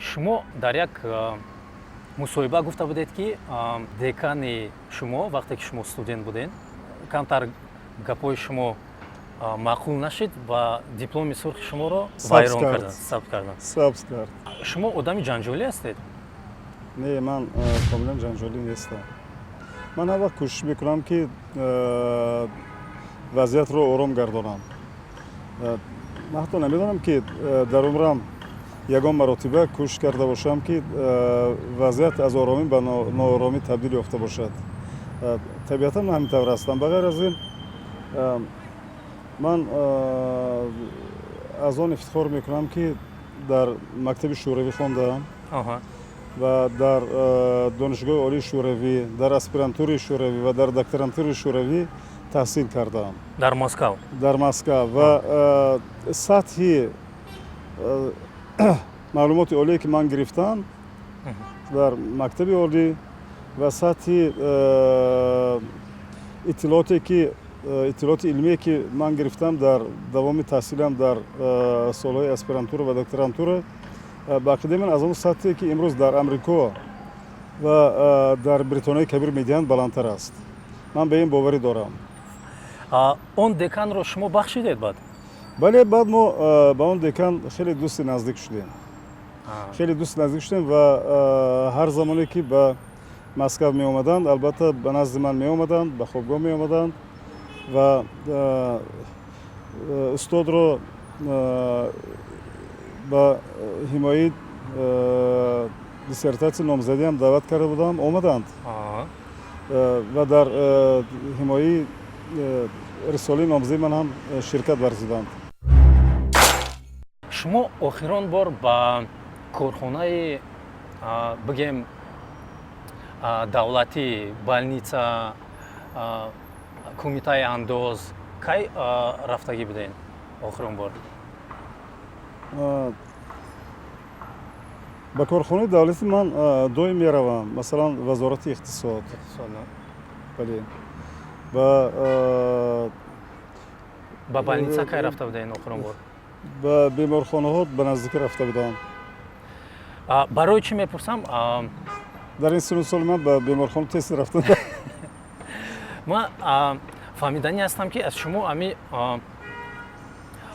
Шумо дар як мусоҳиба гуфта будед, ки декани шумо, вақте ки шумо студент будед, камтар гапҳои шумо маъқул нашид ва дипломи сурхи шуморо вайрон кардан, сабт кардан. Сабз кард. Шумо одами ҷанҷолӣ ҳастед? Не, ман комилан ҷанҷолӣ нестам. Ман ҳар вақт кӯшиш мекунам, ки вазъиятро ором гардонам. Ман ҳатто намедонам, ки дар умрам ягон маротиба кӯшиш карда бошам, ки вазъият аз оромӣ ба нооромӣ табдил ёфта бошад. Табиатан ман ҳамин тавр ҳастам. Ба ғайр аз ин, ман аз он ифтихор мекунам, ки дар мактаби шӯравӣ хондаам ва дар Донишгоҳи Олии Шӯравӣ, дар аспирантураи шӯравӣ ва дар докторантураи шӯравӣ таҳсил кардаам. Дар Москав? Дар Москав. Ва сатҳи маълумоти олие, ки ман гирифтам дар мактаби олӣ, ва сатҳи иттилооте ки иттилооти илмие, ки ман гирифтам дар давоми таҳсилам дар солҳои аспирантура ва докторантура, ба ақидаи ман, аз он сатҳе, ки имрӯз дар Амрико ва дар Бритониёи Кабир медиҳанд, баландтар аст. Ман ба ин боварӣ дорам. Он деканро шумо бахшидед баъд? Бале, баъд мо ба он декан хеле дӯсти наздик шудем, хеле дӯсти наздик шудем ва ҳар замоне ки ба Москав меомаданд, албатта, ба назди ман меомаданд, ба хобгоҳ меомаданд ва устодро ба ҳимояи диссертатсияи номзадиам даъват карда будам, омаданд ва дар ҳимояи рисолаи номзадии ман ҳам ширкат варзиданд. Шумо охирон бор ба корхонаи, бигем, давлатӣ, больница, кумитаи андоз кай рафтагӣ будем охирон бор? Ба корхонаи давлатӣ ман доим меравам, масалан, Вазорати иқтисод. Бале, ба Ба больница кай рафта будем охирон бор? Ба беморхонаҳо ба наздикӣ рафта будам. Барои чӣ мепурсам? Дар ин сину соли ман ба беморхона тез рафта. Ман фаҳмиданӣ ҳастам, ки аз шумо ами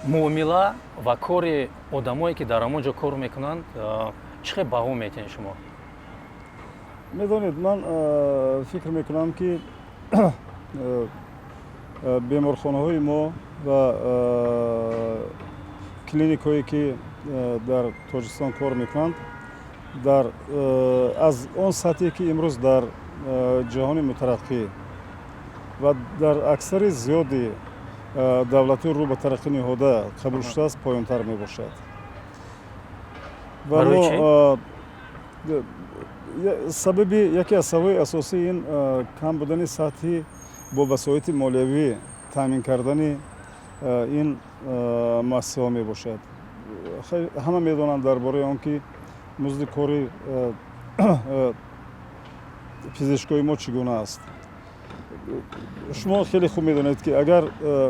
муомила ва кори одамое, ки дар ҳамон ҷо кор мекунанд, чӣ хел баҳо метиҳед шумо? Медонед, ман фикр мекунам, ки беморхонаҳои мо ва клиникҳое, ки дар Тоҷикистон кор мекунанд, дар аз он сатҳе, ки имрӯз дар ҷаҳони мутараққӣ ва дар аксари зиёди давлатҳои рӯ ба тараққӣ ниҳода қабул шудааст, поёнтар мебошад. Ва мо сабаби, яке аз сабабҳои асосии ин кам будани сатҳи бо васоити молиявӣ таъмин кардани ин муассисаҳо мебошад. Ҳама медонанд дар бораи он, ки музди кори пизишкои мо чӣ гуна аст. Шумо хеле хуб медонед, ки агар,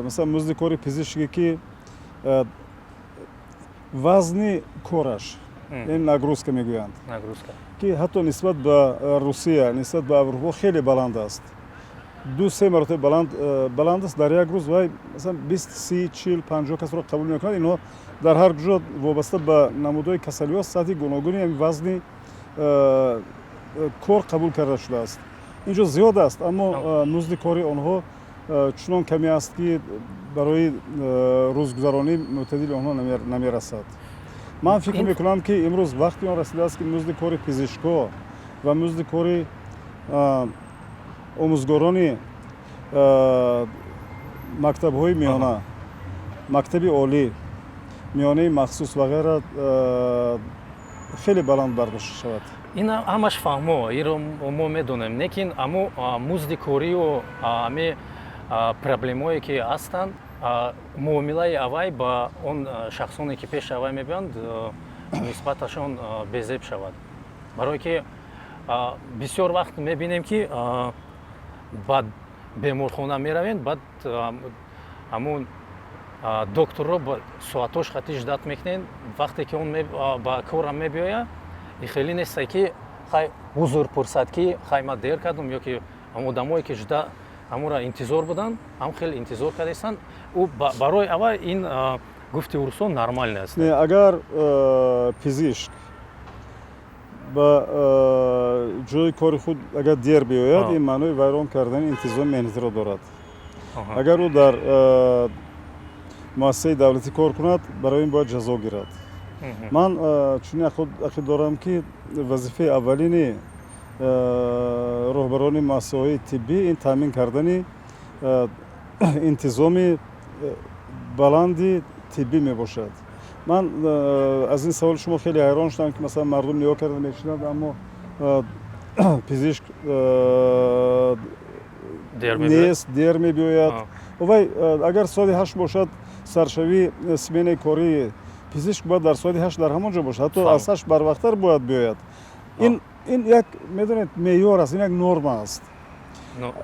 масалан, музди кори пизишке, ки вазни кораш, ин нагрузка мегӯянд, ки ҳатто нисбат ба Русия, нисбат ба Аврупо хеле баланд аст, 2-3 маротиба баланд аст, дар як рӯз вай, масалан, 20, 30, 40, 50 касро қабул мекунад. Инҳо дар ҳар куҷо вобаста ба намудҳои касалиҳо сатҳи гуногуни ҳамин вазни кор қабул карда шудааст. Инҷо зиёд аст, аммо музди кори онҳо чунон каме аст, ки барои рӯзгузаронии мӯътадили онҳо намерасад. Ман фикр мекунам, ки имрӯз вақти он расидааст, ки музди кори пизишкҳо ва музди кори омӯзгорони мактабҳои миёна, мактаби олӣ, миёнаи махсус ва ғайра хеле баланд бардошта шавад. Ин ҳамаш фаҳмо, инро мо медонем, лекин амо музди корию ами проблемое, ки ҳастанд, муомилаи авай ба он шахсоне, ки пеши авай мебиёнд, нисбаташон безеб шавад, барое ки бисёр вақт мебинем, ки ба беморхона меравем, баъд ҳамун докторро соатош хати ждать мекунем, вақте ки он ба корам мебиёяд. Хеле несте, ки хай, узр пурсад, ки хай, ман дер кардам, ё ки ҳам одамое, ки жда ҳамура интизор буданд, ҳам хеле интизор кардастанд. Ӯ барои аввал ин, гуфти урусо, нормально аст. Не, агар пизишк ба ҷои кори худ агар дер биёяд, ин маънои вайрон кардани интизоми меҳнатиро дорад. Агар ӯ дар муассисаи давлатӣ кор кунад, барои ин бояд ҷазо гирад. Ман чунин ақид дорам, ки вазифаи аввалини роҳбарони муассисаҳои тиббӣ ин таъмин кардани интизоми баланди тиббӣ мебошад. Ман аз ин саволи шумо хеле ҳайрон шудам, ки масалан мардум нигоҳ карда мешинанд, аммо пизишк нест, дер мебиёяд. Вай агар соати 8 бошад саршавии сменаи кории пизишк, бояд дар соати 8 дар ҳамон ҷо бошад, ҳатто аз 8 барвақттар бояд биёяд. Ин як, медонед, меъёр аст, ин як норма аст,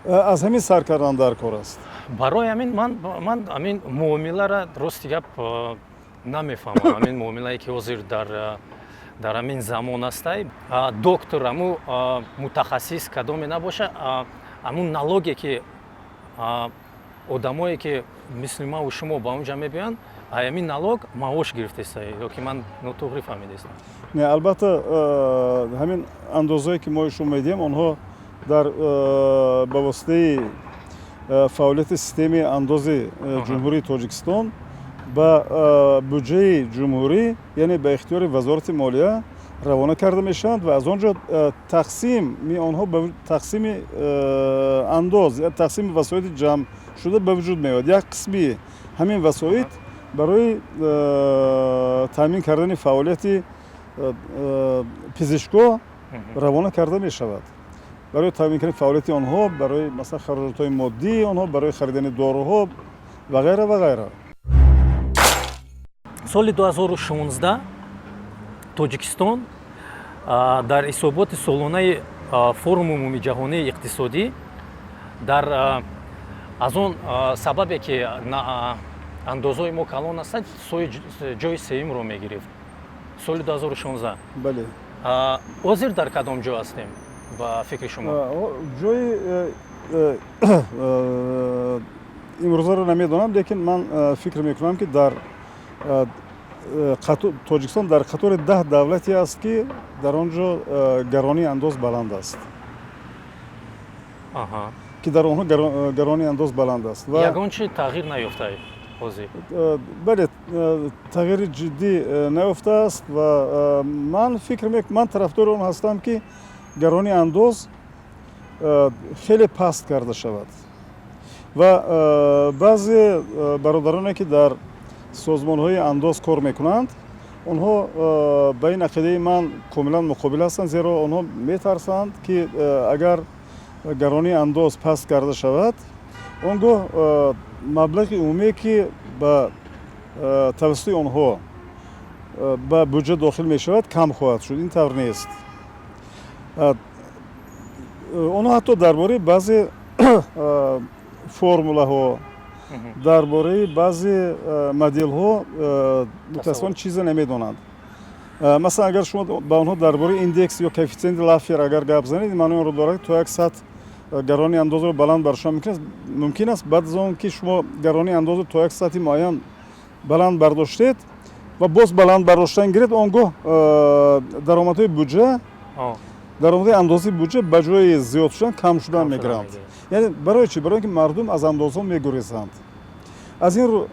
аз ҳамин сар кардан дар кор аст. Барои ҳамин ман ҳамин муомилара, рости гап, намефаҳмам. Ҳамин муомилае, ки ҳозир дар ҳамин замон астай, доктор, ҳаму мутахассис кадоме набоша, ҳамун налоге, ки одамое, ки мисли маву шумо ба он ҷа мебиёянд, ҳамин налог маош гирифтеста, ё ки ман нотуғрӣ фаҳмидастам? Не, албатта, ҳамин андозое, ки мо шумо медиҳем, онҳо дар ба воситаи фаъолияти системаи андози Ҷумҳурии Тоҷикистон ба буҷаи ҷумҳурӣ, яъне ба ихтиёри Вазорати молия равона карда мешаванд ва аз он ҷо тақсими онҳо, тақсими андоз, тақсими васоити ҷамъшуда ба вуҷуд меояд. Як қисми ҳамин васоит барои таъмин кардани фаъолияти пизишкҳо равона карда мешавад, барои таъмин кардани фаъолияти онҳо, барои, масалан, хароҷотҳои моддии онҳо, барои харидани доруҳо ва ғайра, ва ғайра. Соли 2016 Тоҷикистон дар ҳисоботи солонаи Форуми умумиҷаҳонии иқтисодӣ дар аз он сабабе, ки андозҳои мо калон ҳастанд, ҷои сеюмро мегирифт соли 2016. Бале. Ҳозир дар кадом ҷо ҳастем, ба фикри шумо? Ҷои имрӯзаро намедонам, лекин ман фикр мекунам, ки дар Тоҷикистон дар қатори 10 давлате аст, ки дар он ҷо гаронии андоз баланд аст, ки дар онҳо гаронии андоз баланд аст. Ягон чи тағйир наёфта ҳозир? Бале, тағйири ҷиддӣ наёфтааст ва ман фикр ман тарафдори он ҳастам, ки гаронии андоз хеле паст карда шавад. Ва баъзе бародароне, ки дар созмонҳои андоз кор мекунанд, онҳо ба ин ақидаи ман комилан муқобил ҳастанд, зеро онҳо метарсанд, ки агар гаронии андоз паст карда шавад, он гоҳ маблағи умумие, ки ба тавассути онҳо ба буҷа дохил мешавад, кам хоҳад шуд. Ин тавр нест. Онҳо ҳатто дар бораи баъзе формулаҳо, дар бораи баъзе моделҳо мутаассифона чизе намедонанд. Масалан, агар шумо ба онҳо дар бораи индекс ё коэффитсиенти Лаффер агар гап занед, маънои онро дорад, ки то як сатҳ гаронии андозро баланд бардоштан мумкин аст. Баъд аз он ки шумо гаронии андозро то як сатҳи муайян баланд бардоштед ва боз баланд бардоштан гиред, он гоҳ даромадҳои буҷа, даромадҳои андозии буҷа ба ҷои зиёд шудан кам шудан мегиранд. Яъне барои чӣ? Барои он ки мардум аз андозҳо мегурезанд. Аз ин рӯ,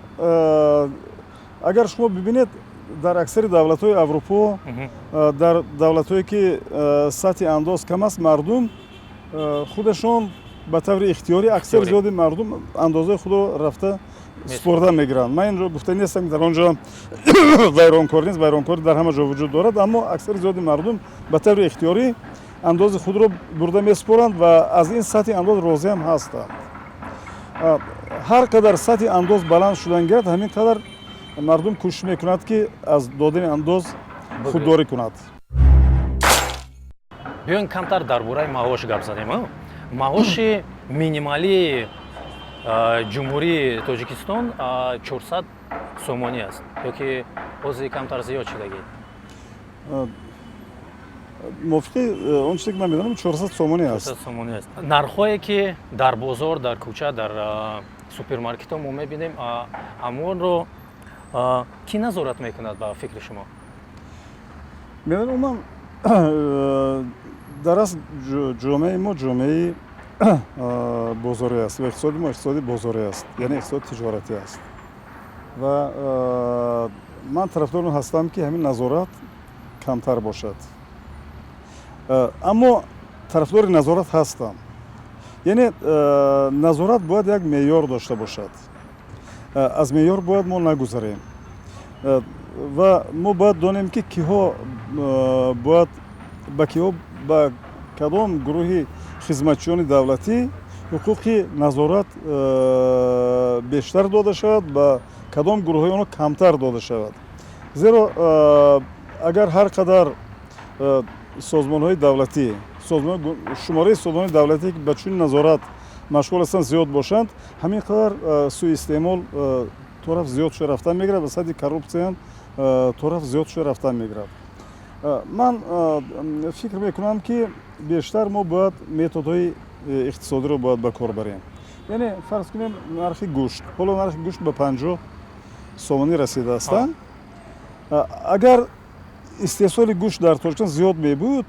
агар шумо бибинед, дар аксари давлатҳои Аврупо, дар давлатҳое, ки сатҳи андоз кам аст, мардум худашон ба таври ихтиёрӣ, аксари зиёди мардум андозаи худро рафта супорда мегиранд. Ман инро гуфта нестам, дар он ҷо вайронкорӣ нест, вайронкорӣ дар ҳама ҷо вуҷуд дорад, аммо аксари зиёди мардум ба таври ихтиёрӣ андози худро бурда месупоранд ва аз ин сатҳи андоз розиам ҳастанд. Ҳар қадар сатҳи андоз баланд шудан гирад, ҳамин қадар мардум кӯшиш мекунад, ки аз додани андоз худдорӣ кунад. Биён, камтар дар бораи маош гап задем. Маоши минималии Ҷумҳурии Тоҷикистон 400 сомонӣ аст ё ки ҳозир камтар зиёд шудагӣ? Мувофиқи он чизе, ки ман медонам, 400 сомонӣ аст. 400 сомонӣ аст. Нархҳое, ки дар бозор, дар кӯча, дар супермаркетҳо мо мебинем, ҳамонро кӣ назорат мекунад, ба фикри шумо? Медонам, умуман дар асл ҷомеаи мо ҷомеаи бозорӣ аст ва иқтисоди мо иқтисоди бозорӣ аст, яъне иқтисоди тиҷоратӣ аст. Ва ман тарафдор он ҳастам, ки ҳамин назорат камтар бошад, аммо тарафдори назорат ҳастам. Яъне назорат бояд як меъёр дошта бошад, аз меъёр бояд мо нагузарем ва мо бояд донем, ки киҳо бояд ба киҳо, ба кадом гурӯҳи хизматчиёни давлатӣ ҳуқуқи назорат бештар дода шавад, ба кадом гурӯҳҳои онҳо камтар дода шавад. Зеро агар ҳар қадар созмонҳои давлатӣ, шумораи созмонҳои давлатӣ, ки ба чунин назорат машғул ҳастанд, зиёд бошанд, ҳамин қадар сӯистеъмол торафт зиёд шуда рафтан мегирад ва сатҳи коррупсияам торафт зиёд шуда рафтан мегирад. Ман фикр мекунам, ки бештар мо бояд методҳои иқтисодиро бояд ба кор барем. Яъне фарз кунем, нархи гӯшт, ҳоло нархи гӯшт ба 50 сомонӣ расидааст. Агар истеҳсоли гӯшт дар Тоҷикистон зиёд мебуд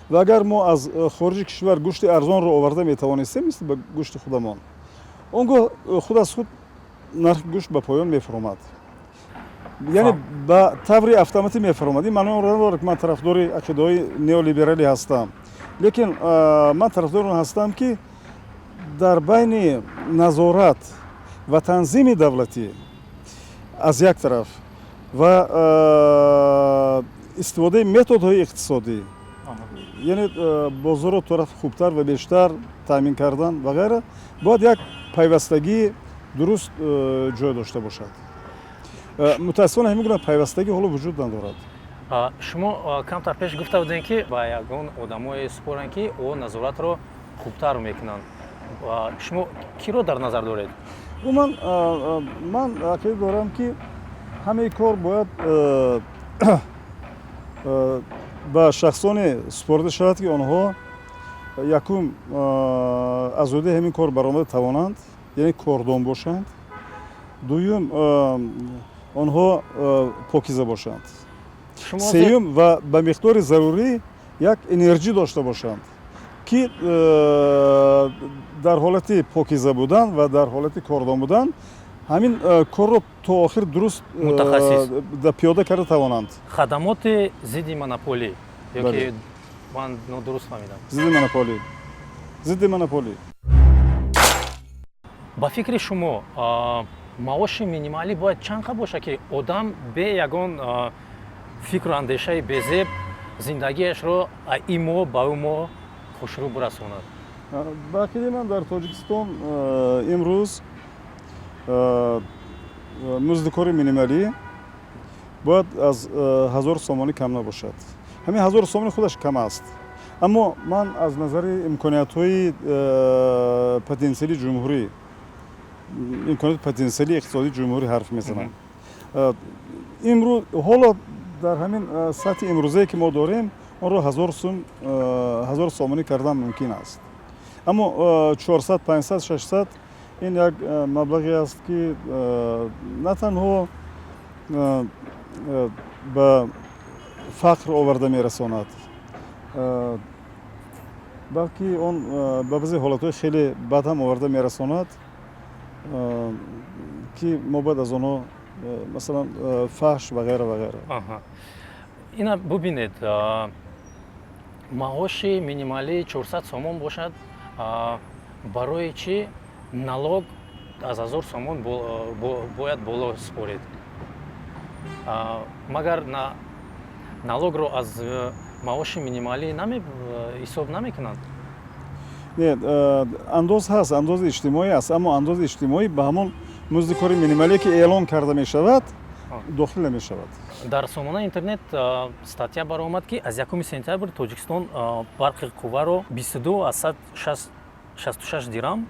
ва агар мо аз хориҷи кишвар гӯшти арзонро оварда метавонистем, мисли ба гӯшти худамон, он гоҳ худ аз худ нархи гӯшт ба поён мефуромад, яъне ба таври автоматӣ мефаромад. Ин маънои онро надорад, ки ман тарафдори ақидаҳои неолибералӣ ҳастам, лекин ман тарафдори он ҳастам, ки дар байни назорат ва танзими давлатӣ аз як тараф ва истифодаи методҳои иқтисодӣ, яъне бозорро тораф хубтар ва бештар таъмин кардан ва ғайра, бояд як пайвастагии дуруст ҷой дошта бошад. Мутаассифона, ҳамин гуна пайвастагӣ ҳоло вуҷуд надорад. Шумо камтар пеш гуфта будем, ки ба ягон одамое супоранд, ки о назоратро хубтар мекунанд. Шумо киро дар назар доред? Умуман, ман ақида дорам, ки ҳамаи кор бояд ба шахсоне супорида шавад, ки онҳо, якум, аз ӯҳдаи ҳамин кор баромада тавонанд, яъне кордон бошанд, дуюм, онҳо покиза бошанд, сеюм, ва ба миқдори зарурӣ як энерҷӣ дошта бошанд, ки дар ҳолати покиза будан ва дар ҳолати кордон будан ҳамин корро то охир дуруст мутахассис пиёда карда тавонанд. Хадамоти зидди монополӣ ёки ман нодуруст фаҳмидам? Зидди монополӣ, зидди монополӣ. Ба фикри шумо, маоши минималӣ бояд чанд қа бошад, ки одам бе ягон фикру андешаи безеб зиндагиашро ин моҳ ба ӯ моҳ хушрӯ бирасонад? Ба ақидаи ман, дар Тоҷикистон имрӯз музди кори минималӣ бояд аз 1000 сомонӣ кам набошад. Ҳамин 1000 сомонӣ худаш кам аст, аммо ман аз назари имкониятҳои потенсиали ҷумҳурӣ, имкониятҳои потенсиали иқтисодии ҷумҳурӣ ҳарф мезанам. Имрӯз, ҳоло дар ҳамин сатҳи имрӯзае, ки мо дорем, онро 1000 сум, 1000 сомонӣ кардан мумкин аст, аммо 400, 500, 600 ин як маблағе аст, ки на танҳо ба фақр оварда мерасонад, балки он ба баъзе ҳолатҳои хеле бад ҳам оварда мерасонад, ки мо бояд аз онҳо, масалан, фаҳш ва ғайра, ва ғайра. Ина бубинед, маоши минималӣ 400 сомон бошад, барои чӣ налог аз 1000 сомон бояд боло супоред? Магар налогро аз маоши минималӣ ҳисоб намекунанд? Не, андоз ҳаст, андози иҷтимоӣ аст, аммо андози иҷтимоӣ ба ҳамон музди кори минималие, ки эълон карда мешавад, дохил намешавад. Дар сомонаи интернет статья баромад, ки аз 1 сентябр Тоҷикистон барқи қувваро 22,66 дирам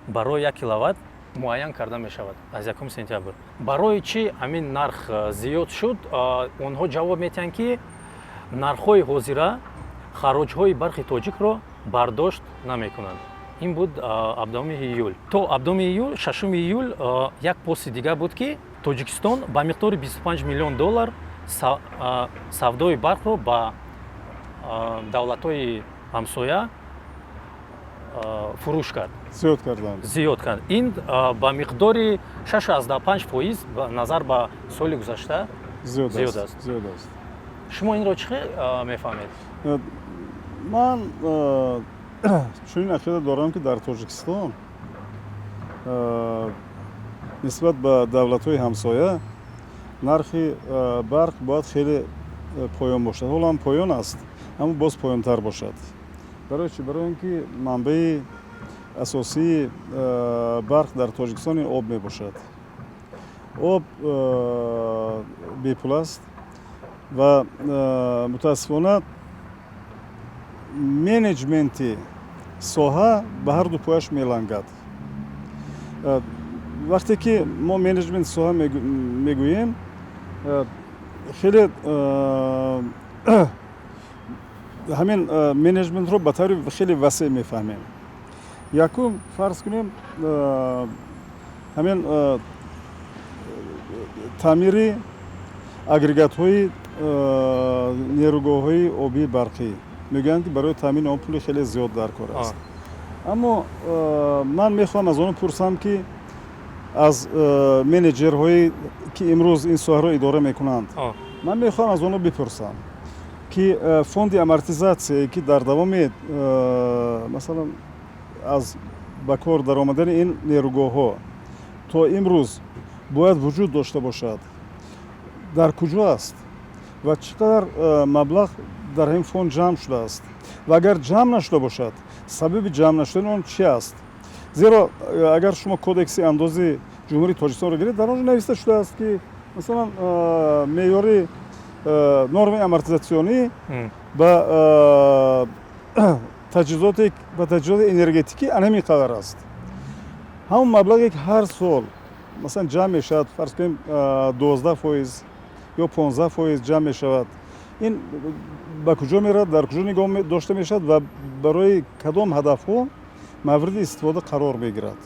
барои 1 киловатт муайян карда мешавад аз 1 сентябр. Барои чӣ ҳамин нарх зиёд шуд? Онҳо ҷавоб метиҳанд, ки Нархҳои ҳозира хароҷҳои Барқи Тоҷикро бардошт намекунанд. Ин буд 17 июл. То 17 июл, 6 июл як пости дигар буд, ки Тоҷикистон ба миқдори 25 миллион доллар савдои барқро ба давлатҳои ҳамсоя фурӯш кард. Зиёд карданд. Зиёд кард. Ин ба миқдори 6,5% назар ба соли гузашта зиёд аст. Зиёд аст. Шумо инро чӣ хел мефаҳмед? Ман чунин ақида дорам, ки дар Тоҷикистон нисбат ба давлатҳои ҳамсоя нархи барқ бояд хеле поён бошад. Ҳоло ҳам поён аст, аммо боз поёнтар бошад. Барои чӣ? Барои он ки манбаи асосии барқ дар Тоҷикистон ин об мебошад. Об бепул аст ва, мутаассифона, менеҷменти соҳа ба ҳар ду пояш мелангад. Вақте ки мо менеҷменти соҳа мегӯем, хеле ҳамин менеҷментро ба таври хеле васеъ мефаҳмем. Якум, фарз кунем, ҳамин таъмири агрегатҳои нерӯгоҳҳои обии барқӣ. Мегӯянд, ки барои таъмини он пули хеле зиёд дар кор аст, аммо ман мехоҳам аз онҳо пурсам, ки аз менеҷерҳое, ки имрӯз ин соҳаро идора мекунанд, ман мехоҳам аз онҳо бипурсам, ки фонди амортизатсияе, ки дар давоми, масалан, аз ба кор даромадани ин нерӯгоҳҳо то имрӯз бояд вуҷуд дошта бошад, дар куҷо аст ва чӣ қадар маблағ дар ҳамин фонд ҷамъ шудааст ва агар ҷамъ нашуда бошад, сабаби ҷамъ нашудани он чи аст? Зеро агар шумо Кодекси андози Ҷумҳурии Тоҷикистонро гиред, дар он ҷо нависта шудааст, ки, масалан, меъёри нормаи амортизатсионӣ ба таҷҳизоти энергетикӣ ана ҳамин қадар аст. Ҳамон маблағе, ки ҳар сол, масалан, ҷамъ мешавад, фарз кунем, 12% ё 15% ҷамъ мешавад, ин ба куҷо меравад, дар куҷо нигоҳ дошта мешавад ва барои кадом ҳадафҳо мавриди истифода қарор мегирад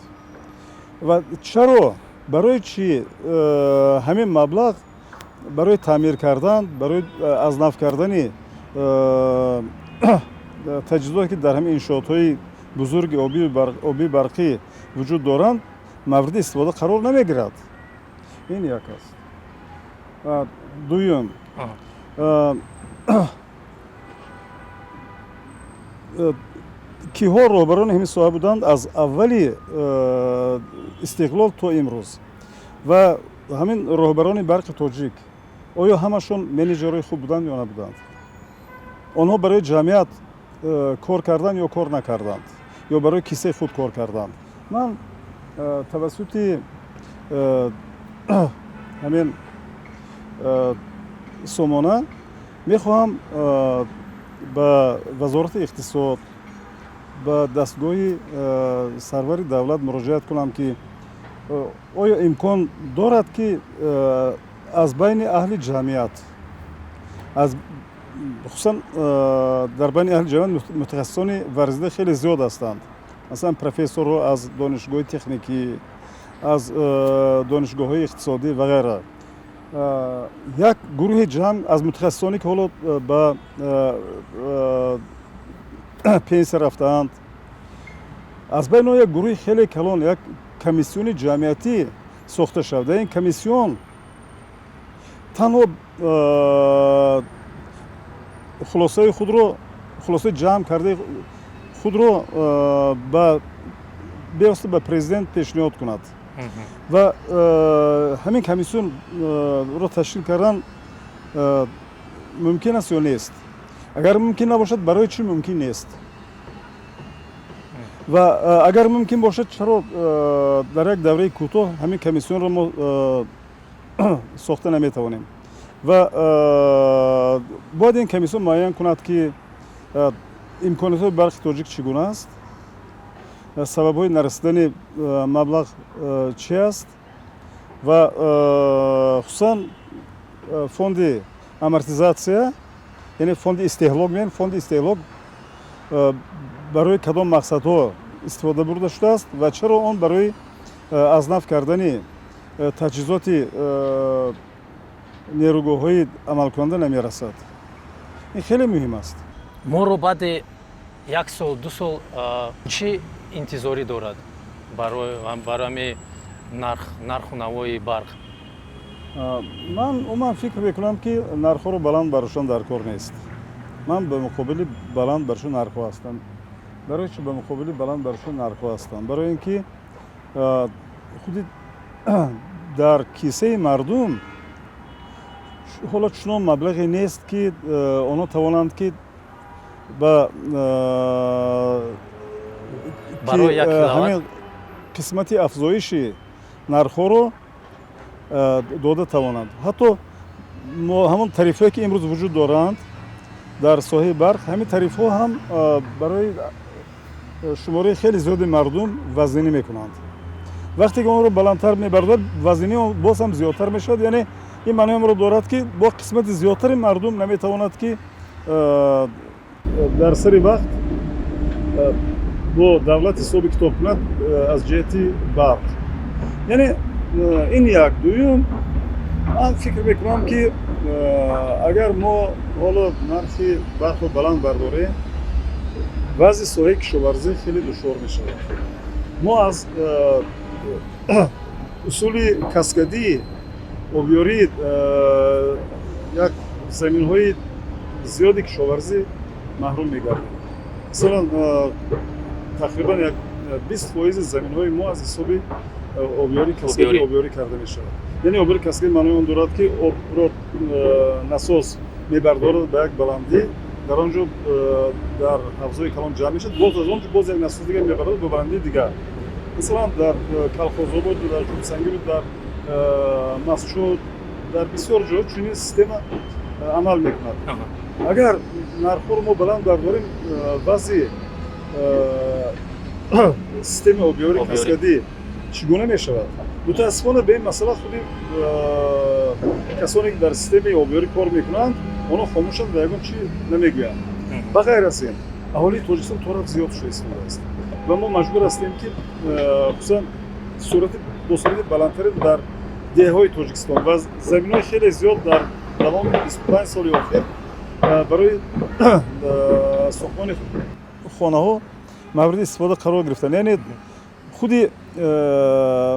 ва чаро, барои чӣ ҳамин маблағ барои таъмир кардан, барои аз нав кардани таҷҳизоте, ки дар ҳамин иншоотҳои бузурги обии барқӣ вуҷуд доранд, мавриди истифода қарор намегирад? Ин як аст. Дуюм, киҳо роҳбарони ҳамин соҳа буданд аз аввали истиқлол то имрӯз? Ва ҳамин роҳбарони Барқи Тоҷик оё ҳамашон менеҷерҳои хуб буданд ё набуданд? Онҳо барои ҷамъият кор карданд ё кор накарданд, ё барои кисаи худ кор карданд? Ман тавассути ҳамин сомона мехоҳам ба Вазорати иқтисод, ба дастгоҳи сарвари давлат муроҷиат кунам, ки оё имкон дорад, ки аз байни аҳли ҷамъият, аз хусусан дар байни аҳли ҷамъият мутахассисони варзида хеле зиёд ҳастанд, масалан, профессорҳо аз донишгоҳи техникӣ, аз донишгоҳҳои иқтисодӣ ва ғайра, як гурӯҳи ҷамъ аз мутахассисоне, ки ҳоло ба пенсия рафтаанд, аз байни он як гурӯҳи хеле калон, як комиссиони ҷамъиятӣ сохта шавад. Дар ин комиссион танҳо хулосаи худро, хулосаи ҷамъ кардаи худро ба бевосита ба президент пешниҳод кунад. Ва ҳамин комиссионро ташкил кардан мумкин аст ё нест? Агар мумкин набошад, барои чӣ мумкин нест? Ва агар мумкин бошад, чаро дар як давраи кӯтоҳ ҳамин комиссионро мо сохта наметавонем? Ва бояд ин комиссион муайян кунад, ки имкониятҳои Барқи Тоҷик чӣ гуна аст, сабабҳои нарасидани маблағ чӣ аст ва хусусан фонди амортизатсия. Яъне фонди истеҳлок меем, фонди истеҳлок барои кадом мақсадҳо истифода бурда шудааст ва чаро он барои аз нав кардани таҷҳизоти нерӯгоҳҳои амалкунанда намерасад? Ин хеле муҳим аст. Моро баъди як сол, 2 сол чӣ интизорӣ дорад барои нарху навои барқ? Ман умуман фикр мекунам, ки нархҳоро баланд бардоштан дар кор нест. Ман ба муқобили баланд бардоштани нархҳо ҳастам. Барои чӣ ба муқобили баланд бардоштани нархҳо ҳастам? Барои ин ки худи дар кисаи мардум ҳоло чунон маблағе нест, ки онҳо тавонанд, ки ба ҳамин қисмати афзоиши нархҳоро дода тавонанд. Ҳатто ҳамон тарифҳое, ки имрӯз вуҷуд доранд дар соҳаи барқ, ҳамин тарифҳо ҳам барои шумораи хеле зиёди мардум вазнинӣ мекунанд. Вақте ки онро баландтар мебардорад, вазнинӣ боз ҳам зиёдтар мешавад. Яъне ин маънои онро дорад, ки бо қисмати зиёдтари мардум наметавонад, ки дар сари вақт бо давлат ҳисоби китоб кунад аз ҷиҳати барқ. Яъне ин як. Дуюм, ман фикр мекунам, ки агар мо ҳоло нархи барқро баланд бардорем, вазъи соҳаи кишоварзӣ хеле душвор мешавад. Мо аз усули каскадии обёрии як заминҳои зиёди кишоварзӣ маҳрум мегардем. Масалан, тақрибан як 20 фоизи заминҳои мо аз ҳисоби обёрии каскадӣ обёрӣ карда мешавад. Яъне обёрии каскадӣ маънои он дорад, ки обро насос мебардорад ба як баландӣ, дар он ҷо дар ҳавзҳои калон ҷамъ мешавад, боз аз он ҷо боз як насос дигар мебардорад ба баландии дигар. Масалан, дар Калхозободу, дар Ҷумсангиру, дар Мастчоҳ, дар бисёр ҷо чунин система амал мекунад. Агар нархҳоро мо баланд бардорем, вазъи системаи обёрии каскадӣ чӣ гуна мешавад? Мутаассифона, ба ин масъала худи касоне, ки дар системаи обёрӣ кор мекунанд, онҳо хомӯшанд ва ягон чӣ намегӯянд. Ба ғайр аз ин, аҳолии Тоҷикистон торафт зиёд шуда истодааст ва мо маҷбур ҳастем, ки хусусан сурати бо сурати баландтаре дар деҳҳои Тоҷикистон ва заминҳои хеле зиёд дар давоми 25 соли охир барои сохтмони хонаҳо мавриди истифода қарор гирифтанд. Яъне худи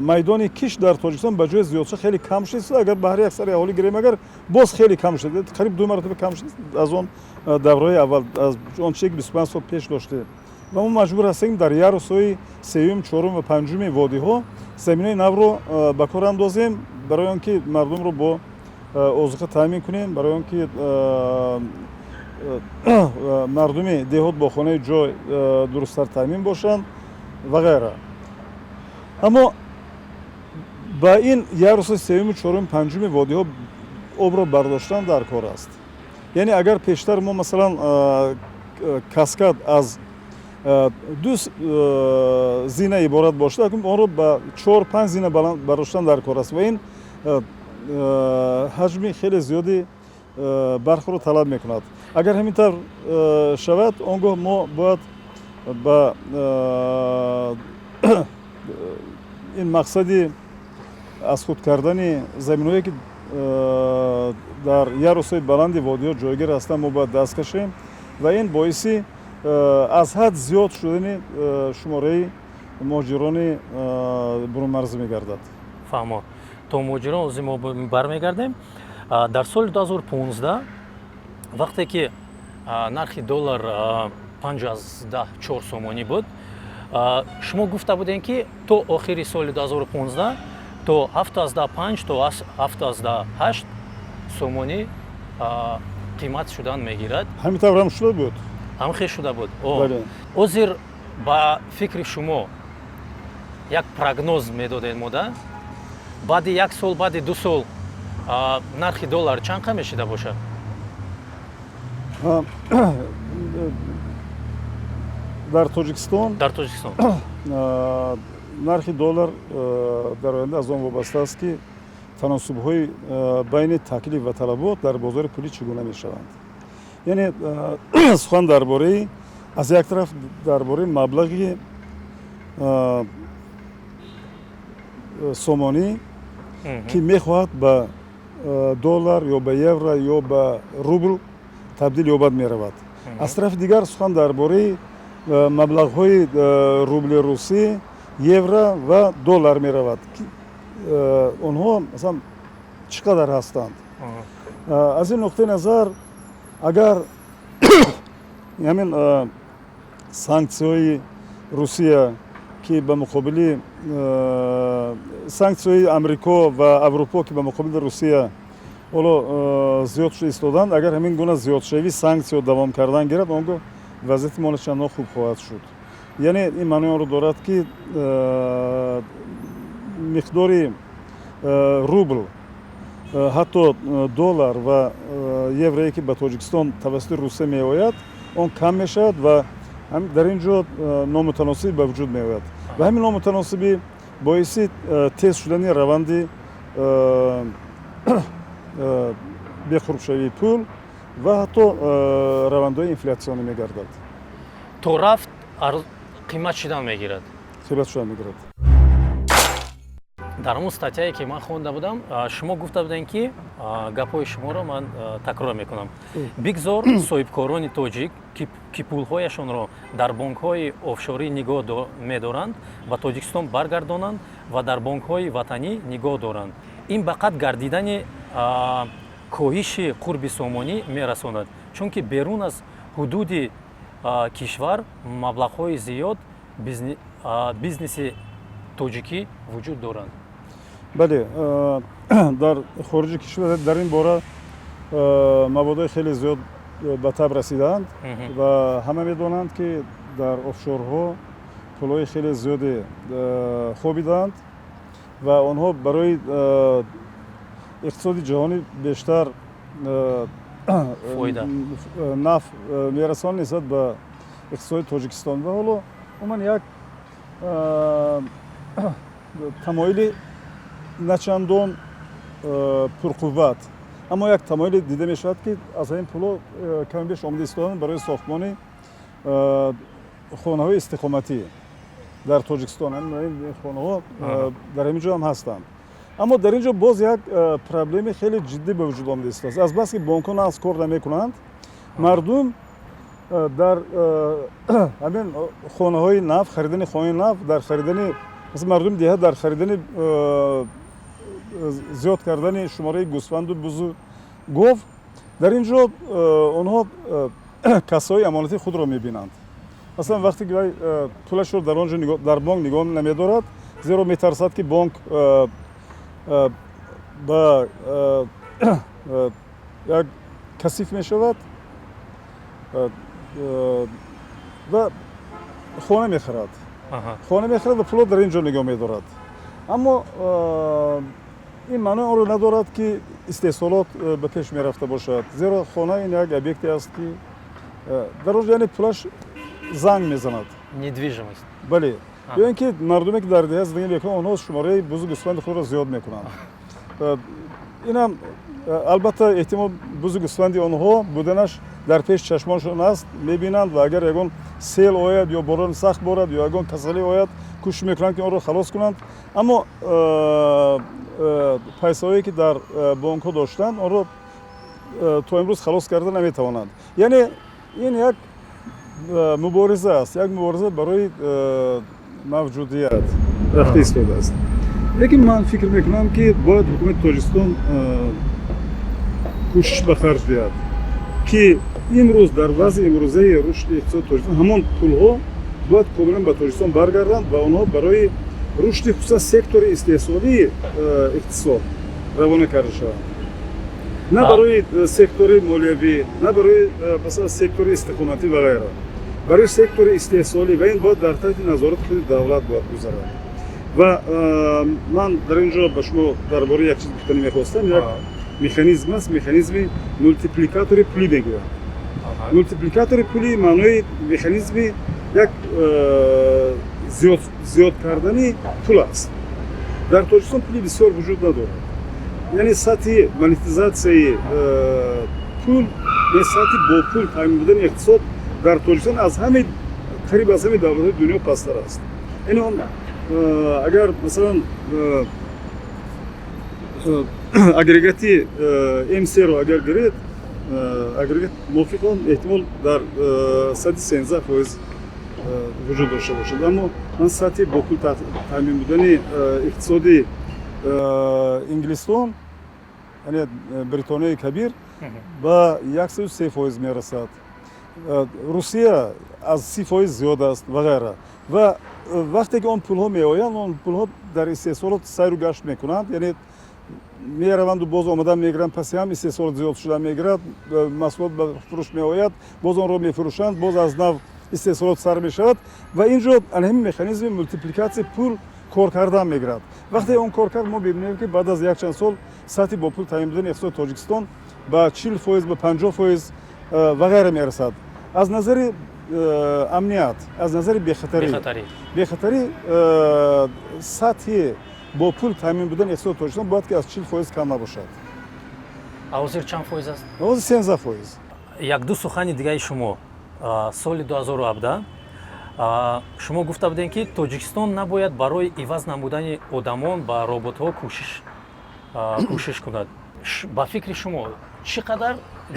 майдони кишт дар Тоҷикистон ба ҷои зиёдша хеле кам шуд. Агар ба ҳар як сари аҳолӣ гирем, агар боз хеле кам шуд, қариб ду маротиба кам шуд аз он давраҳои аввал, аз он чизе, ки 25 сол пеш доштем. Ва мо маҷбур ҳастем, дар ярусҳои сеюм, чорум ва панҷуми водиҳо заминҳои навро ба кор андозем, барои он ки мардумро бо озуқа таъмин кунем, барои он ки мардуми деҳот бо хонаи ҷой дурусттар таъмин бошанд ва ғайра. Аммо ба ин яруси сеюму, чоруму, панҷуми водиҳо обро бардоштан дар кор аст. Яъне агар пештар мо, масалан, каскад аз ду зина иборат бошад, акнун онро ба чор, панҷ зина бардоштан дар кор аст ва ин ҳаҷми хеле зиёди барқро талаб мекунад. Агар ҳамин тавр шавад, он гоҳ мо бояд ба ин мақсади аз худ кардани заминҳое, ки дар ярусҳои баланди водиҳо ҷойгир ҳастанд, мо бояд даст кашем ва ин боиси аз ҳад зиёд шудани шумораи муҳоҷирони бурунмарзӣ мегардад. Фаҳмо. То муҳоҷирон ози мо бармегардем. Дар соли 2015, вақте ки нархи доллар 5,4 сомонӣ буд, шумо гуфта будем, ки то охири соли 2015 то 7,5 то 7,8 сомонӣ қимат шудан мегирад. Ҳамин тавр ҳам шуда буд. Ҳам хел шуда буд. Озир ба фикри шумо як прогноз медодед мода, баъди як сол, баъди 2 сол нархи доллар чанд қа мешида бошад? Дар Тоҷикистон? Дар Тоҷикистон. Нархи доллар дар оянда аз он вобаста аст, ки таносубҳои байни таклиф ва талабот дар бозори пулӣ чӣ гуна мешаванд. Яъне сухан дар бораи, аз як тараф, дар бораи маблағи сомонӣ, ки мехоҳад ба доллар ё ба евро ё ба рубл табдил ёбад, меравад. Аз тарафи дигар, сухан дар бораи маблағҳои рубли русӣ, евро ва доллар меравад. Онҳо, масалан, чӣ қадар ҳастанд? Аз ин нуқтаи назар, агар ҳамин санксияҳои Русия, ки ба муқобили санксияҳои Амрико ва Аврупо, ки ба муқобили Русия ҳоло зиёд шуда истоданд, агар ҳамин гуна зиёдшавии санксияҳо давом кардан гирад, он гоҳ вазъияти мо чандон хуб хоҳад шуд. Яъне ин маънои онро дорад, ки миқдори рубл, ҳатто доллар ва еврое, ки ба Тоҷикистон тавассути Русия меояд, он кам мешавад ва дар ин ҷо номутаносибӣ ба вуҷуд меояд ва ҳамин номутаносибӣ боиси тез шудани раванди беқурбшавии пул ва ҳатто равандҳои инфлятсионӣ мегардад. То рафт қимат шудан мегирад. Қимат шудан мегирад. Дар он статьяе, ки ман хонда будам, шумо гуфта будем, ки гапҳои шуморо ман такрор мекунам: бигзор соҳибкорони тоҷик, ки пулҳояшонро дар бонкҳои офшорӣ нигоҳ медоранд, ба Тоҷикистон баргардонанд ва дар бонкҳои ватанӣ нигоҳ доранд. Ин ба қатъ гардидани коҳиши қурби сомонӣ мерасонад, чунки берун аз ҳудуди кишвар маблағҳои зиёд бизнеси тоҷикӣ вуҷуд доранд. Бале, дар хориҷи кишвар дар ин бора маводҳои хеле зиёд ба таб расидаанд ва ҳама медонанд, ки дар офшорҳо пулҳои хеле зиёде хобидаанд ва онҳо барои иқтисоди ҷаҳонӣ бештар нафъ мерасонанд нисбат ба иқтисоди Тоҷикистон. Ва ҳоло умуман як тамоили начандон пурқувват, аммо як тамоиле дида мешавад, ки аз ҳамин пулҳо каме беш омода истоданд барои сохтмони хонаҳои истиқоматӣ дар Тоҷикистон. Ин хонаҳо дар ҳамин ҷо ҳам ҳастанд, аммо дар ин ҷо боз як проблеми хеле ҷиддӣ ба вуҷуд омада истодааст. Азбаски бонкҳо нағз кор намекунанд, мардум дар ҳамин хонаҳои нав, харидани хонаи нав, дар харидани, масалан, мардуми деҳа дар харидани, зиёд кардани шумораи гӯсфанду бузу гов, дар ин ҷо онҳо кассаҳои амонатии худро мебинанд. Масалан, вақте ки вай пулашро дар он ҷо дар бонк нигоҳ намедорад, зеро метарсад, ки бонк ба як касиф мешавад, ва хона мехарад, хона мехарад ва пулро дар ин ҷо нигоҳ медорад. Аммо ин маънои онро надорад, ки истеҳсолот ба пеш мерафта бошад, зеро хона ин як объекте аст, ки дар он ҷо, яъне, пулаш занг мезанад. Недвижимость. Бале, ё ин ки мардуме, ки дар деҳа зиндагӣ мекунанд, онҳо шумораи бузу гӯсфанди худро зиёд мекунанд. Инам албатта, эҳтимол, бузу гӯсфанди онҳо буданаш дар пеш чашмоншон аст, мебинанд ва агар ягон сел ояд ё борони сахт борад ё ягон касалӣ ояд, кӯшиш мекунанд, ки онро халос кунанд. Аммо пайсаҳое, ки дар бонкҳо доштанд, онро то имрӯз халос карда наметавонанд. Яъне ин як мубориза аст, як мубориза барои мавҷудият рафта истодааст. Лекин ман фикр мекунам, ки бояд ҳукумати Тоҷикистон кӯшиш ба харҷ диҳад, ки имрӯз дар вазъи имрӯзаи рушди иқтисоди Тоҷикистон ҳамон пулҳо бояд комилан ба Тоҷикистон баргарданд ва онҳо барои рушди, хусусан сектори истеҳсолии иқтисод равона карда шаванд, на барои сектори молиявӣ, на барои, масалан, сектори истиқоматӣ ва ғайра, барои сектори истеҳсолӣ. Ва ин бояд дар таҳти назорати худи давлат бояд гузарад. Ва ман дар ин ҷо ба шумо дар бораи як чиз гуфтанӣ мехостам. Як механизм аст, механизми мултипликатори пулӣ мегӯянд. Мултипликатори пулӣ маънои механизми як зиёд кардани пул аст. Дар Тоҷикистон пули бисёр вуҷуд надорад, яъне сатҳи монетизатсияи пул Сатҳи бо пул таъмин будани иқтисод дар Тоҷикистон аз ҳамаи, қариб аз ҳамаи давлатҳои дунё пасттар аст. Яъне он агар, масалан, агрегати МС-ро агар гиред, агрегат мувофиқ он эҳтимол дар сатҳи 13% вуҷуд дошта бошад. Аммо ман сатҳи бо пул таъмин будани иқтисоди Инглистон, яъне Бритонияи Кабир, ба 103% мерасад, Русия аз 30% зиёд аст ва ғайра. Ва вақте ки он пулҳо меоянд, он пулҳо дар истеҳсолот сайру гашт мекунанд, яъне мераванду боз омадан мегиранд, паси ҳам истеҳсолот зиёд шуда мегирад, маҳсулот ба фурӯш меояд, боз онро мефурӯшанд, боз аз нав истеҳсолот сар мешавад ва ин ҷо ҳамин механизми мултипликатсияи пул кор кардан мегирад. Вақте он кор кард, мо мебинем, ки баъд аз якчанд сол сатҳи бо пул таъмин будани иқтисоди Тоҷикистон ба 40%, ба 50% ва ғайра мерасад. Аз назари амният, аз назари бехатарӣ, сатҳи бо пул таъмин будани иқтисоди Тоҷикистон бояд ки аз 40% кам набошад. А ҳозир чанд фоиз аст? Ҳозир 13%. Якду сухани дигаи шумо. Соли 2017 шумо гуфта будем, ки Тоҷикистон набояд барои иваз намудани одамон ба роботҳо кӯшиш кунад. Ба фикри шумо, чӣ қадар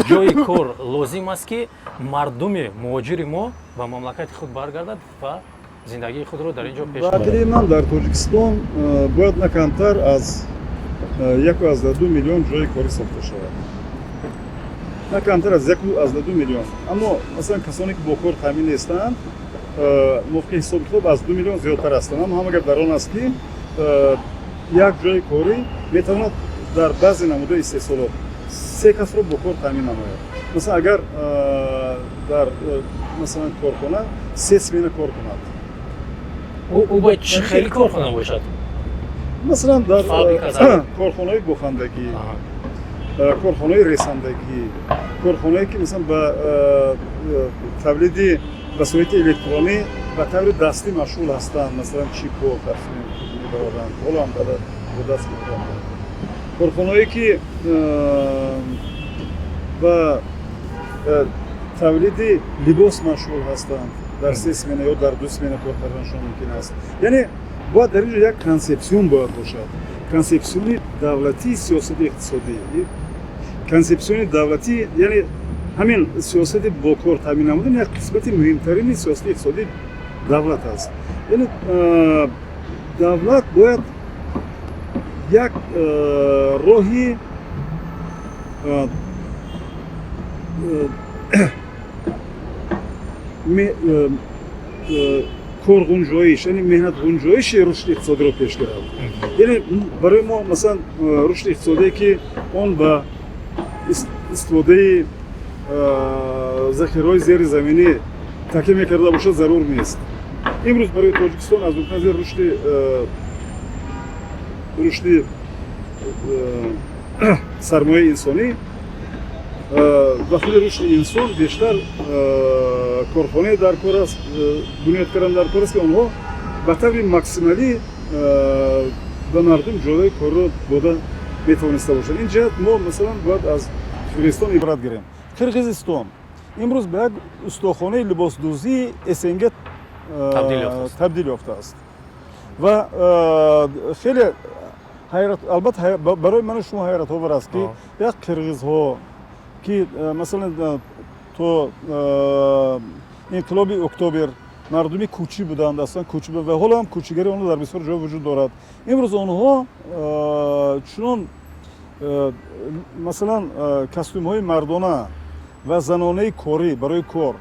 ҷои кор лозим аст, ки мардуми муҳоҷири мо ба мамлакати худ баргардад ва зиндагии худро дар ин ҷо пеш? Ба ақидаи ман, дар Тоҷикистон бояд на камтар аз 1,2 миллион ҷои корӣ сохта шавад, на камтар аз 1,2 миллион. Аммо, масалан, касоне ки бо кор таъмин нестанд, мувофиқи ҳисоби китоб аз 2 миллион зиёдтар ҳастанд. Аммо ҳама гап дар он аст, ки як ҷои корӣ метавонад дар баъзе намудаи истеҳсолот се касро бо кор таъмин намояд. Масалан, агар дар, масалан, корхона се смена кор кунад. Ӯ бояд чӣ хели корхона бошад? Масалан, дар корхонаҳои бофандагӣ, корхонаҳои ресандагӣ, корхонаое ки, масалан, ба тавлиди васоити электронӣ ба таври дастӣ машғул ҳастанд, масалан, чипҳо мебароранд, ҳоло ҳам бо даст мебароранд, корхонаое ки ба тавлиди либос машғул ҳастанд, дар се смена ё дар ду смена кор карданашон мумкин аст. Яъне бояд дар ин ҷо як консепсион бояд бошад, консепсиони давлатии сиёсати иқтисодӣ, консепсиони давлатӣ. Яъне ҳамин сиёсати бо кор таъмин намудан як қисмати муҳимтарини сиёсати иқтисодии давлат аст. Яъне давлат бояд як роҳи корғунҷоиш, яъне меҳнатғунҷоиши рушди иқтисодиро пеш гирад. Яъне барои мо, масалан, рушди иқтисодие, ки он ба истифодаи захираҳои зеризаминӣ такя мекарда бошад, зарур нест. Имрӯз барои Тоҷикистон аз нуқтаи назари рушди сармояи инсонӣ ва худи рушди инсон бештар корхонае дар кор аст, бунёд кардан дар кор аст, ки онҳо ба таври максималӣ ба мардум ҷойҳои корро дода метавониста бошанд. Ин ҷиҳат мо, масалан, бояд аз Қирғизистон ибрат гирем. Қирғизистон имрӯз ба як устохонаи либосдӯзии СНГ табдил ёфтааст ва хеле ҳайрат, албатта, барои ману шумо ҳайратовар аст, ки як қирғизҳо, ки, масалан, то инқилоби октябр мардуми кӯчӣ буданд, аслан кӯчӣ, ва ҳоло ҳам кӯчигари онҳо дар бисёр ҷой вуҷуд дорад, имрӯз онҳо чунон, масалан, костюмҳои мардона ва занонаи корӣ барои кор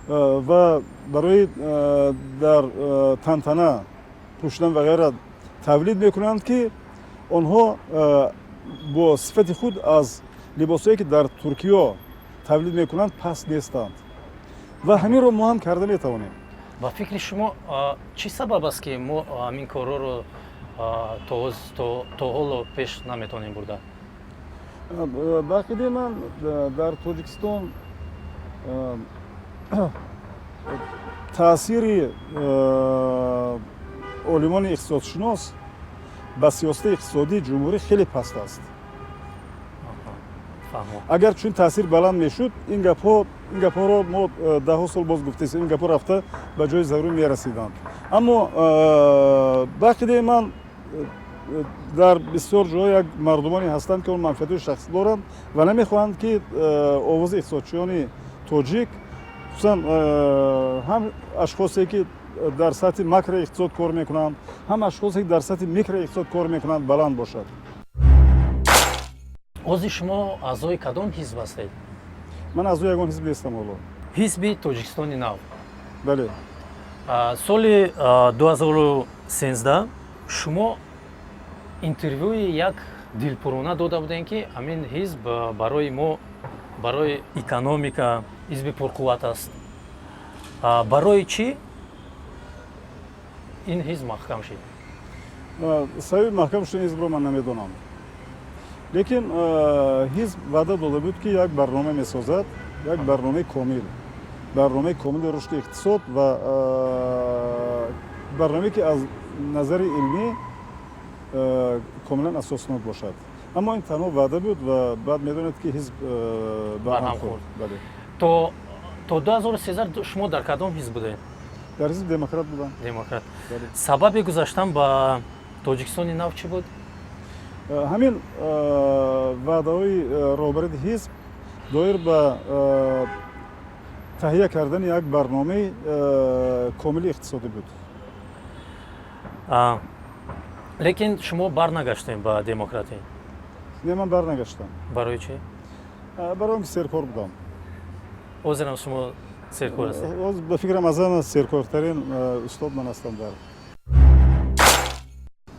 ва барои дар тантана пӯшидан ва ғайра тавлид мекунанд, ки онҳо бо сифати худ аз либосҳое, ки дар Туркиё тавлид мекунанд, паст нестанд. Ва ҳаминро мо ҳам карда метавонем. Ба фикри шумо, чӣ сабаб аст, ки мо ҳамин корҳоро то ҳоло пеш наметавонем бурда? Ба ақидаи ман, дар Тоҷикистон таъсири олимони иқтисодшинос ба сиёсати иқтисодии ҷумҳурӣ хеле паст аст. Агар чун таъсир баланд мешуд, ин гапҳоро мо даҳҳо сол боз гуфтаистем, ин гапҳо рафта ба ҷои зарурӣ мерасиданд. Аммо ба ақидаи ман дар бисёр ҷоҳо як мардумоне ҳастанд, ки он манфиатҳои шахсӣ доранд ва намехоҳанд, ки овози иқтисодчиёни тоҷик, хусусан ҳам ашхосе, ки дар сатҳи макроиқтисод кор мекунанд, ҳам ашхосе, ки дар сатҳи микроиқтисод кор мекунанд, баланд бошад. Ҳозир шумо аъзои кадом ҳизб ҳастед? Ман аъзои ягон ҳизб нестам ҳоло. Ҳизби Тоҷикистони нав. Бале. Соли 2013 шумо интервюи як дилпурона дода будем, ки ҳамин ҳизб барои мо, барои экономика ҳизби пурқувват аст. Барои чӣ ин ҳизб маҳкам шид? Сабаби маҳкам шудани ҳизбро ман намедонам, лекин ҳизб ваъда дода буд, ки як барнома месозад, як барномаи комил, барномаи комили рушди иқтисод ва барномае, ки аз назари илмӣ комилан асоснок бошад. Аммо ин танҳо ваъда буд ва баъд медонед, ки ҳизб барҳам хӯрд. То 2013 шумо дар кадом ҳизб будед? Дар ҳизби Демократ будам. Демократ. Сабаби гузаштан ба Тоҷикистони нав чӣ буд? Ҳамин ваъдаҳои роҳбарияти ҳизб доир ба таҳия кардани як барномаи комили иқтисодӣ буд. Лекин шумо барнагаштем ба Демократӣ? Не, ман барнагаштам. Барои чӣ? Барои он ки серкор будам. Ҳозирам шумо серкор ҳастед? Ба фикрам, аз ҳама серкортарин устод ман ҳастам.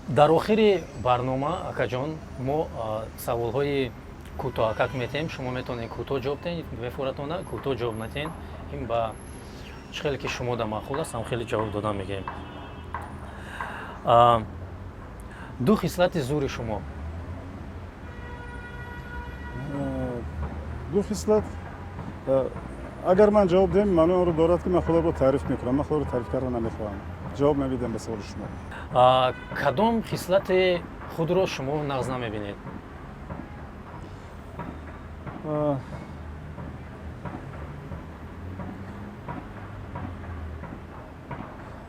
Дар охири барнома, акаҷон, мо саволҳои кӯтоҳакак метиҳем. Шумо метавонед кӯтоҳ ҷавоб диҳед, мефуратона кӯтоҳ ҷавоб надиҳед. Ин ба чӣ хеле ки шумо да маъқул аст, ҳам хеле ҷавоб додан мегирем. Ду хислати зури шумо? Ду хислат, агар ман ҷавоб диҳам, маънои онро дорад, ки ман худамро таъриф мекунам. Ман худро таъриф карда намехоҳам, ҷавоб намедиҳам ба саволи шумо. Кадом хислати худро шумо нағз намебинед?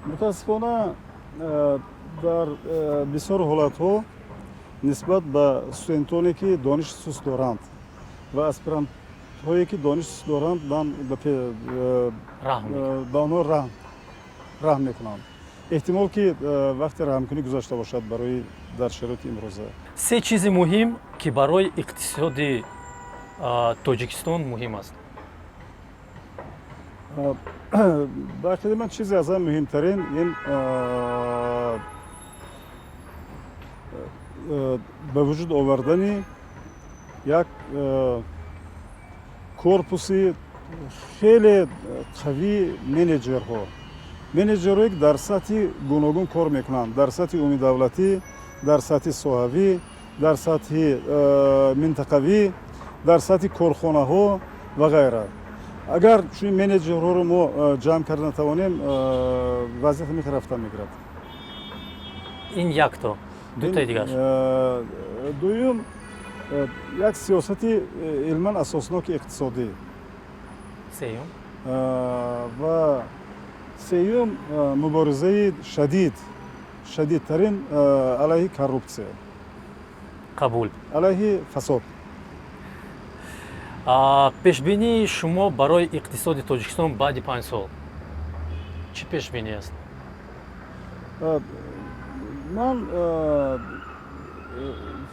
Мутаассифона, дар бисёр ҳолатҳо нисбат ба студентоне, ки дониши суст доранд, ва аспирантҳое, ки дониши суст доранд, ман ба онҳо раҳм мекунам. Эҳтимол, ки вақти раҳмкунӣ гузашта бошад барои дар шароити имрӯза. Се чизи муҳим, ки барои иқтисоди Тоҷикистон муҳим аст? Ба ақидаи ман, чизе аз ҳама муҳимтарин ин ба вуҷуд овардани як корпуси хеле қавии менеҷерҳо, менеҷерҳое, ки дар сатҳи гуногун кор мекунанд: дар сатҳи умумидавлатӣ, дар сатҳи соҳавӣ, дар сатҳи минтақавӣ, дар сатҳи корхонаҳо ва ғайра. Агар чунин менеҷерҳоро мо ҷамъ карда натавонем, вазъият ҳамин рафта мегирад. Ин якто, дутаи дигараш? Дуюм, як сиёсати илман асосноки иқтисодӣ. Сеюм? Ва сеюм, муборизаи шадид, шадидтарин алайҳи коррупсия. Қабул. Алайҳи фасод. Пешбинии шумо барои иқтисоди Тоҷикистон баъди 5 сол чӣ пешбинӣ аст? Ман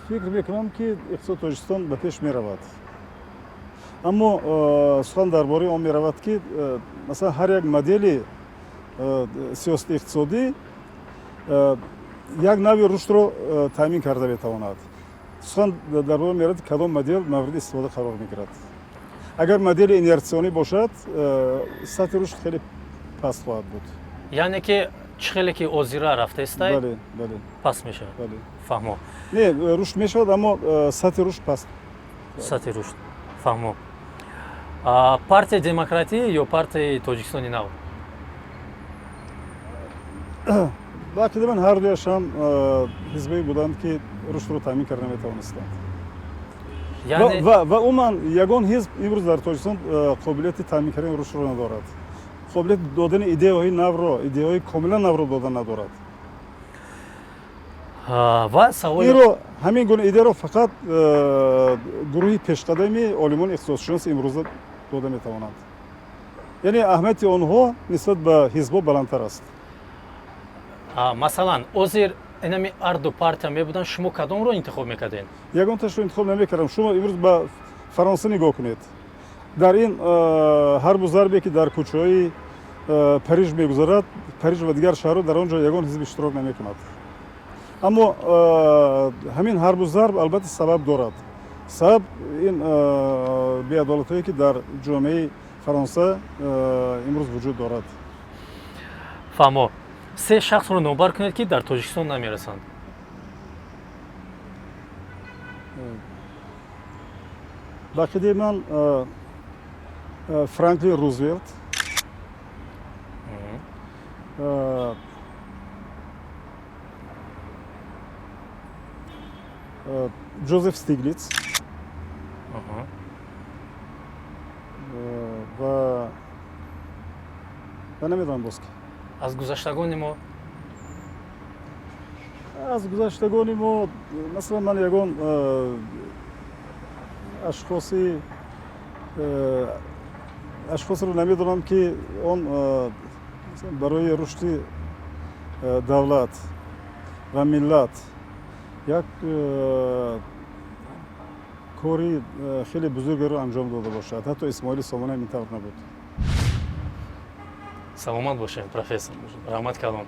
фикр мекунам, ки иқтисоди Тоҷикистон ба пеш меравад, аммо сухан дар бораи он меравад, ки масалан ҳар як модели сиёсати иқтисодӣ як навъи рушдро таъмин карда метавонад. Сухан дар бораи меравад, ки кадом модел мавриди истифода қарор мегирад. Агар модели инерционӣ бошад, сатҳи рушд хеле паст хоҳад буд. Яъне ки чӣ хеле ки озира рафтаистай, Бале, бале. паст мешавад? Бале. Фаҳмо. Не, рушд мешавад, аммо сатҳи рушд паст. Сатҳи рушд, фаҳмо. Партияи Демократӣ ё партияи Тоҷикистони нав? Ба ақидаи ман, ҳар дуяш ҳам ҳизбое буданд, ки рушдро таъмин карда наметавонистанд. Ва умуман ягон ҳизб имрӯз дар Тоҷикистон қобилияти таъмин кардани рушдро надорад, қобилияти додани идеяҳои навро, идеяҳои комилан навро додан надорад. Ва савол инро, ҳамин гуна идеяро фақат гурӯҳи пешқадами олимони иқтисодшинос имрӯза дода метавонанд. Яъне аҳамияти онҳо нисбат ба ҳизбҳо баландтар аст. Масалан, озир инами ҳарду партия мебуданд, шумо кадомро интихоб мекардед? Ягонташро интихоб намекардам. Шумо имрӯз ба Фаронса нигоҳ кунед. Дар ин ҳарбу зарбе, ки дар кӯчаҳои Париж мегузарад, Париж ва дигар шаҳрҳо, дар он ҷо ягон ҳизб иштирок намекунад. Аммо ҳамин ҳарбу зарб албатта сабаб дорад. Сабаб ин беадолатҳое, ки дар ҷомеаи Фаронса имрӯз вуҷуд дорад. Фаҳмо. Се шахсро номбар кунед, ки дар Тоҷикистон намерасанд. Ба ақидаи ман, Франклин Рузвелт, Ҷозеф Стиглиц ва намедонам боз ки. Аз гузаштагони мо? Аз гузаштагони мо, масалан, ман ягон ашхосеро намедонам, ки он барои рушди давлат ва миллат як кори хеле бузургеро анҷом дода бошад. Ҳатто Исмоили Сомонӣ ҳам ин тавр набуд. Саломат бошед, профессор, раҳмат калом.